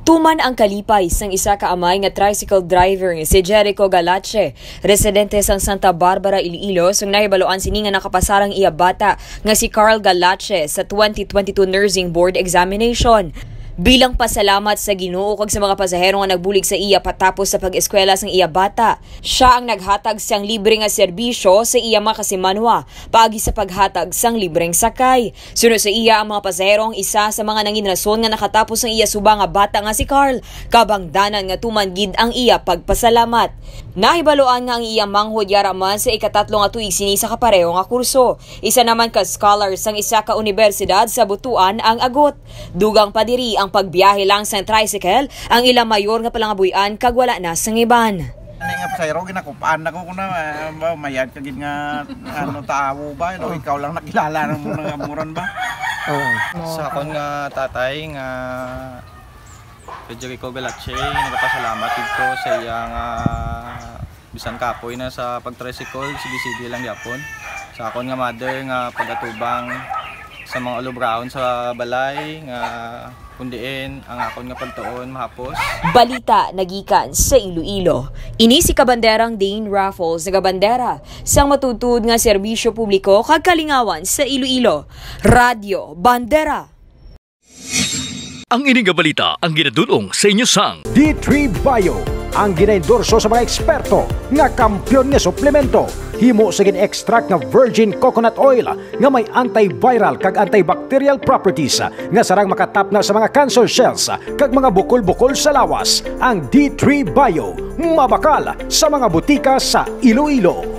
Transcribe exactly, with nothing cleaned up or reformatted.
Tuman ang kalipay sang isa ka amay nga tricycle driver nga si Jericho Galache, residente sang Santa Barbara, Iloilo, sang nahibaluan sini nga nakapasar ang iya bata nga si Carl Galache sa twenty twenty-two Nursing Board Examination. Bilang pasalamat sa Ginoo kag sa mga pasahero nga nagbulig sa iya patapos sa pag-eskwela sang iya bata, siya ang naghatag sang libre nga serbisyo sa iya mga kasimanwa paagi sa paghatag sang libreng sakay. Suno sa iya, ang mga pasahero ang isa sa mga nangin rason nga nakatapos ang iya suba nga bata nga si Carl, kabangdanan nga tuman gid ang iya pagpasalamat. Nahibaluan nga ang iya manghod yara man sa ikatatlo nga tuig sini sa kapareho nga kurso. Isa naman ka scholar sang isa ka unibersidad sa Butuan ang agot. Dugang pa diri ang pagbiyahe lang sang tricycle ang ila mayor nga palangabuy-an kag wala na sang iban. Ano nga pasayro, ginakupaan ako ko na, ah, ba, mayad ka gid nga, ano, tawo ba? No, ikaw lang nakilala ng mga muran ba? Sa akon nga tatay nga Federico Galache, nagapasalamat gid ko sa iya nga bisan kapoy na sa pag-tricycle, sige-sige lang gyapon. Sa akon nga mother nga pagatubang sa mga ulubrahon sa balay nga kundiin ang akon nga pagtuon mahapos. Balita nagikan sa Iloilo. Ini si Kabanderang Dane Raffles, nagabandera sang matuod-tuod nga serbisyo publiko kag kalingawan sa Iloilo. Radyo Bandera. Ang ini nga balita ang ginadul-ong sa inyo sang D three Bio, ang ginaendorso sa mga eksperto nga kampiyon nga suplemento. Himo sa gin-extract nga virgin coconut oil nga may antiviral kag antibacterial properties nga sarang makatapna sa mga cancer cells kag mga bukol-bukol sa lawas. Ang D three Bio, mabakal sa mga butika sa Iloilo.